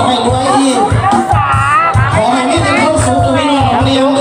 Hais lus ib, qhov hais neb tes thauj xub tus me nyuam no li os.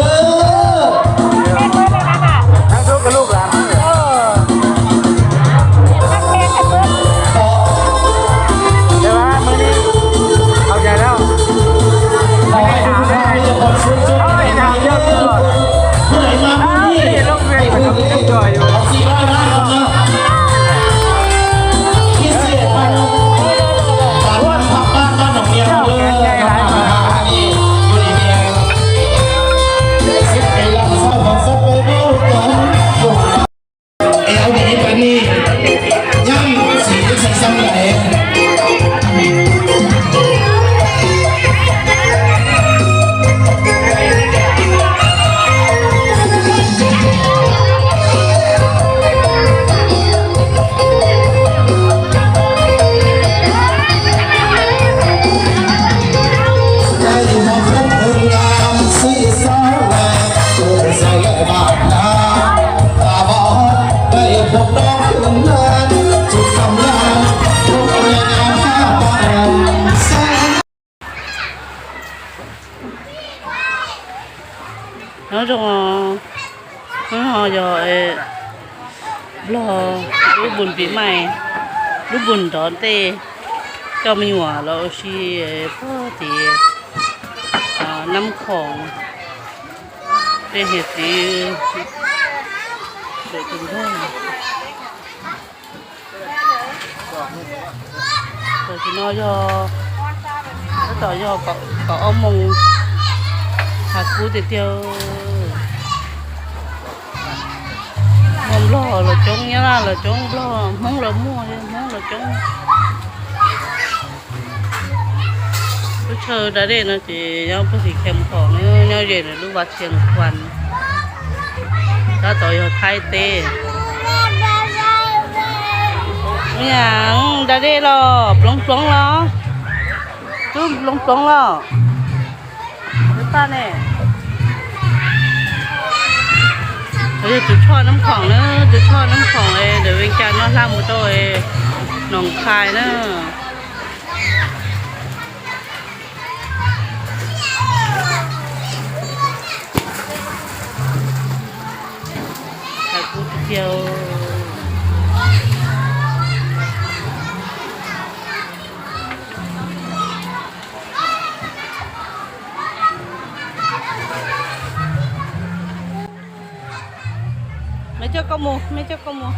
Nyob zoo, hnub no yog Nplog lub npus pib mais, lub npus nrov ntej, coj me nyuam los ua si puag tim Nab Khoom, tej niam txiv tus nrog. Tam sim no yog, tab tom yog kaum ob moos, hav kub tiag tiag. Muaj Nplog los coob, Nyab Laj los coob, Nplog, Hmoob los muaj, Hmoob los coob. Lub chaw da dej no ces nyob puag tim Khees Khoom, nyob ze ntawm lub Vaj Tshiab Khuas. Tab tom yog Thaib teb. Ua cas da dej los ploov ploov los, twb ploov ploov los. Paj ne, yog tus choj Nab Khoom na, tus choj Nab Khoom ntawm Vees Cas no hla mus rau Noos Khai na. Hais kub tiag tiag. Mej coj koj mus, mej coj koj mus.